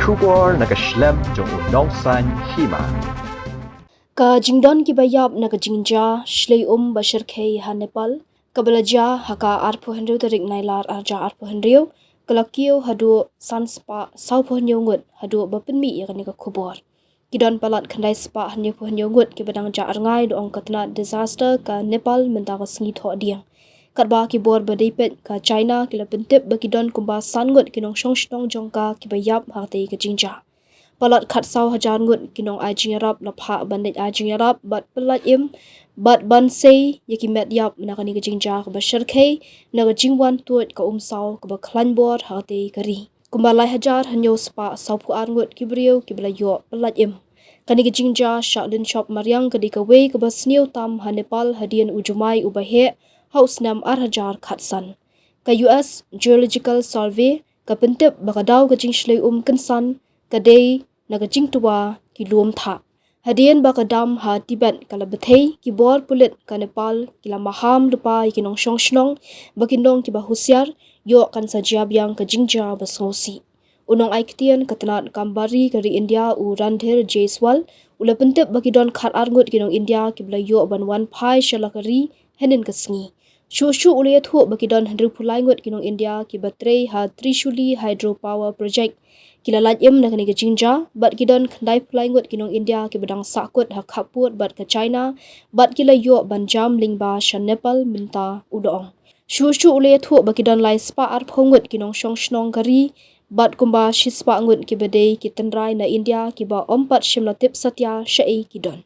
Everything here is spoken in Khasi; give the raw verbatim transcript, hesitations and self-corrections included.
Khubor na ka shlem jong u nongsan hima. Ka jingdon kiba ïap na ka jingjia shlei um ba shyrkhei ha Nepal, kaba la jia ha ka arphew hynriew tarik Nailar arhajar arphew hynriew, ka la kiew haduh san spah sawphew hynñiew ngut haduh ba pynmih ïa kane ka khubor. Ki don palat khyndai spah hynñiewphew hynñiew ngut kiba dang jah rngai da ong ka tnat disaster ka Nepal mynta ka sngi Thohdieng. Katba ki bor ba dei peit ka China ki la pyntip ba ki don kumba san ngut ki nongshong shnong jong ka kiba ïap ha katei ka jingjia. Palat khatsaw hajar ngut ki nong ai jingïarap la phah ban leit ai jingïarap bad pyllait im bad ban sei ïa ki met ïap na kane ka jingjia kaba shyrkhei na ka jingwan tuid ka umsaw kaba khlaiñ bor ha katei ka ri. Kumba lai hajar hynñiew spah sawphew ar ngut ki briew kiba la ïoh pyllait im. Kane ka jingjia shah lynshop mariang ka dei kawei kaba sniew tam ha Nepal hadien u jumai uba heh ha u snem arhajar khatsan. Ka U S Geological Survey ka pyntip ba ka daw ka jingshlei um kynsan ka dei na ka jingtwa ki lum thah. Hadien ba ka dam ha Tibet ka la bthei, ki bor pulit ka Nepal ki la maham lypa ïa ki nongshong shnong ba kin long kiba husiar, ïoh kan sa jia biang ka jingjia ba sngewsih. U nongai ktien ka tnat kam bar ri ka ri India u Randhir Jaiswal u la pyntip ba ki don khatar ngut ki nong India kiba la ïoh ban wan phai sha la ka ri hynnin ka sngi. Shuh shuh u la ïathuh ba ki don hynriewphew lai ngut ki nong India kiba trei ha Trishuli Hydro Power Project. Ki la lait im na kane ka jingjia bad ki don khyndaiphew lai ngut ki nong India kiba dang sahkut ha khappud bad ka China bad ki la ïoh ban jam lyngba sha Nepal mynta, u la ong. Shuh shuh u la ïathuh ba ki don lai spah arphew ngut ki nongshong shnong ka ri bad kumba shi spah ngut kiba dei ki tynrai na India kiba ym pat shym la tip satia shaei ki don.